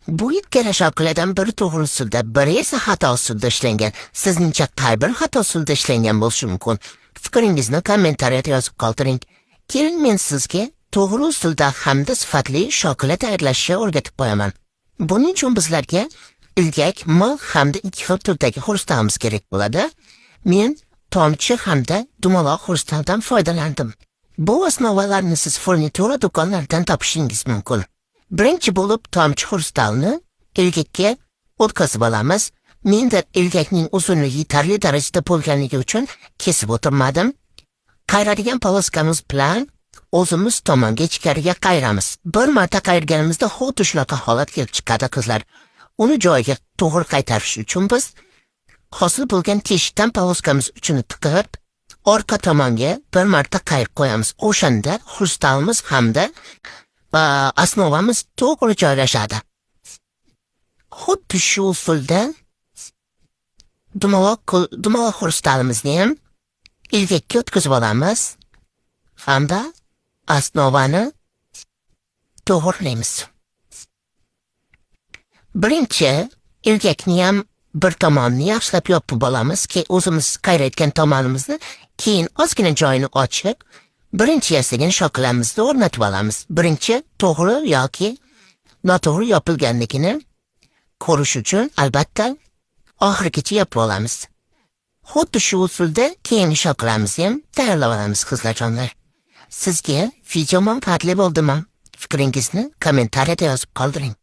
Bu ikkala shokiladan biri to'g'ri usulda, biri esa xato usulda ishlangan. Sizningcha qay biri xato usulda ishlangan bo'lishi mumkin? Fikringizni kommentariyada yozib qoldiring. Keling, men sizga to'g'ri usulda hamda sifatli shokila tayyorlashni o'rgatib qo'yaman. Buning uchun bizlarga ilgak, mix hamda ikki xil turdagi xrustalimiz kerak bo'ladi. Men tomchi hamda dumaloq xrustaldan foydalandim. Bu основа larni siz furnitura do'konlaridan topishingiz mumkin. Birinchi bo'lib tomchi xrustalni ilgakka o'tkazib olamiz. Menda ilgakning uzunligi yetarli darajada bo'lganligi uchun kesib o'tirmadim. Qayradigan полоска miz bilan o'zimiz tomonga, ichkariga qayramiz. Bir marta qayirganimizda xuddi shunaqa holat kelib chiqadi, qizlar. Uni joyiga to'g'ri qaytarish uchun biz hosil bo'lgan teshikdan полоска miz uchini tiqib, orqa tomonga bir marta qayirib qo'yamiz. O'shanda xrustalimiz hamda основа miz to'g'ri joylashadi. Xuddi shu usulda dumaloq xrustalimizni ham ilgakka o'tkazib olamiz hamda основа ni to'g'rilaymiz. Birinchi ilgakni ham bir tomonini yaxshilab yopib olamiz, keyin o'zimiz qayrayotgan tomonimizni, keyin ozgina joyini ochib, birinchi yasagan shokilamizni o'rnatib olamiz. Birinchi to'g'ri yoki noto'g'ri yopilganligini ko'rish uchun albatta oxirigacha yopib olamiz. Xuddi shu usulda keyingi shokilamizni ham tayyorlab olamiz, qizlarjonlar. Sizga video manfaatli bo'ldimi? Fikringizni kommentariyada yozib qoldiring.